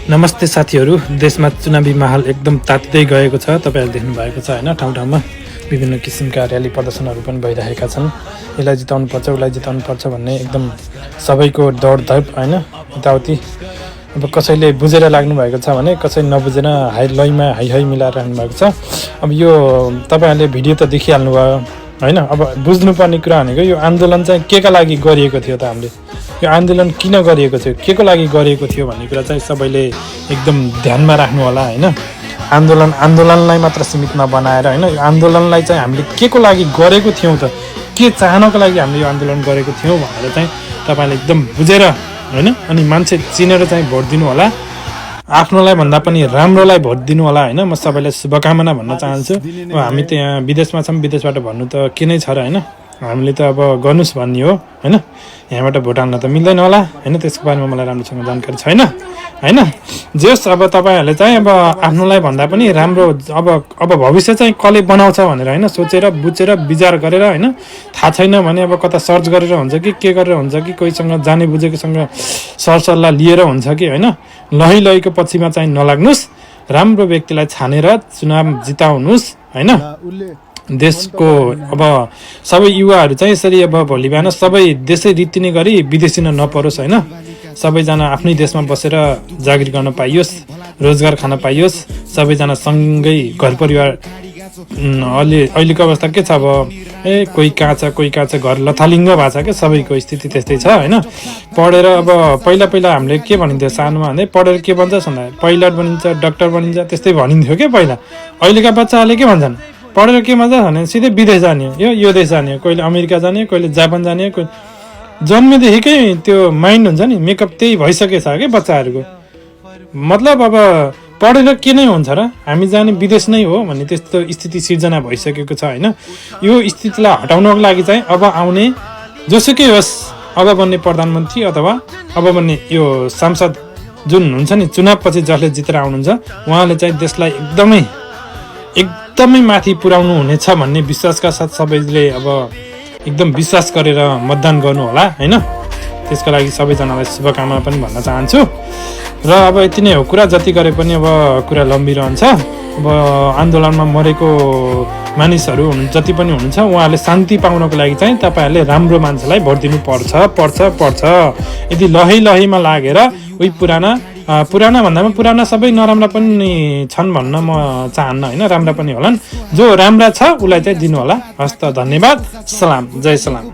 नमस्ते साथीहरू, देशमा चुनावी माहौल एकदम तातिँदै गएको छ। तपाईहरुले देख्नु भएको छ हैन, ठाउँ ठाउँमा विभिन्न किसिमका र्याली प्रदर्शनहरू पनि भइरहेका छन्। यसलाई जिताउनु पर्छ, उसलाई जिताउनु पर्छ भन्ने एकदम सबैको दौडधप हैन, यताउति। अब कसैले बुझेर लाग्नु भएको छ भने कसैले नबुझेर लयमा हाई मिलाएर राख्नु भएको छ। अब यो तपाईहरुले भिडियो त देखिहाल्नु भयो हैन। अब बुझ्नुपर्ने कुरा भनेको यो आन्दोलन चाहिँ केका लागि गरिएको थियो त, हामीले यो आन्दोलन किन गरिएको थियो, के को लागि गरिएको थियो भन्ने कुरा चाहिँ सबैले एकदम ध्यानमा राख्नु होला हैन। आन्दोलनलाई मात्र सीमित नबनाएर हैन, यो आन्दोलनलाई चाहिँ हामीले के को लागि गरेको थियौँ त, के चाहनको लागि हामीले यो आन्दोलन गरेको थियौँ भनेर चाहिँ तपाईले एकदम बुझेर हैन, अनि मान्छे चिनेर चाहिँ भोट दिनु होला। आफ्नोलाई भन्दा पनि राम्रोलाई भोट दिनु होला हैन। म सबैलाई शुभकामना भन्न चाहन्छु। अब हामी त यहाँ विदेशमा छौँ, विदेशबाट भन्नु त के नै छ र हैन। हामीले त अब गर्नुस् भन्ने हो हैन। यहाँबाट भोट हाल्न त मिल्दैन होला हैन, त्यसको बारेमा मलाई राम्रोसँग जानकारी छैन हैन। जेस अब तपाईहरुले चाहिँ अब आफ्नोलाई भन्दा पनि राम्रो अब भविष्य चाहिँ कसले बनाउँछ भनेर हैन सोचेर बुझेर विचार गरेर हैन। थाहा छैन भने अब कता सर्च गरेर हुन्छ कि के गरेर हुन्छ कि कोहीसँग जाने बुझेकोसँग सरसल्लाह लिएर हुन्छ कि हैन। लहीको पछिमा चाहिँ नलाग्नुस्, राम्रो व्यक्तिलाई छानेर चुनाव जिताउनुस् हैन। देशको अब सबै युवाहरू चाहिँ यसरी अब भोलि बिहान सबै देशै रीतिने गरी विदेशी नपरोस् हैन। सबैजना आफ्नै देशमा बसेर जागिर गर्न पाइयोस्, रोजगार खान पाइयोस्, सबैजना सँगै घर परिवार। अहिलेको अवस्था के छ, अब कोही कहाँ छ घर लथालिङ्ग भएको छ क्या, सबैको स्थिति त्यस्तै छ हैन। पढेर अब पहिला हामीले के भनिन्थ्यो सानोमा भन्दै, पढेर के बन्छ भन्दा पाइलट बनिन्छ, डाक्टर बनिन्छ त्यस्तै भनिन्थ्यो क्या पहिला। अहिलेका बच्चाहरूले के भन्छन्, पढेर के भन्छ भने सिधै विदेश जाने, यो देश जाने, कहिले अमेरिका जाने, कहिले जापान जाने। जन्मेदेखिकै त्यो माइन्ड हुन्छ नि, मेकअप त्यही भइसकेछ क्या बच्चाहरूको। मतलब अब पढेर के नै हुन्छ र, हामी जाने विदेश नै हो भन्ने त्यस्तो स्थिति सिर्जना भइसकेको छ हैन। यो स्थितिलाई हटाउनको लागि चाहिँ अब आउने जोसुकै होस्, अब बन्ने प्रधानमन्त्री अथवा अब बन्ने यो सांसद जुन हुन्छ नि, चुनावपछि जसले जितेर आउनुहुन्छ उहाँले चाहिँ देशलाई एकदमै माथि पुर्याउनु हुनेछ भन्ने विश्वासका साथ सबैले अब एकदम विश्वास गरेर मतदान गर्नु होला हैन। त्यसको लागि सबैजनालाई शुभकामना पनि भन्न चाहन्छु। र अब यति नै हो कुरा, जति गरे पनि अब कुरा लम्बिरहन्छ। अब आन्दोलनमा मरेको मानिसहरू जति पनि हुनुहुन्छ उहाँहरूले शान्ति पाउनको लागि चाहिँ तपाईहरुले राम्रो मान्छेलाई भोट दिनु पर्छ। यदि लहीमा लागेर उही पुराना भन्दामा पुराना सबै नराम्रा पनि छन् भन्न म चाहन्न हैन, राम्रा पनि होलान्। जो राम्रा छ उसलाई चाहिँ दिनु होला। हस्त, धन्यवाद, सलाम, जय सलाम।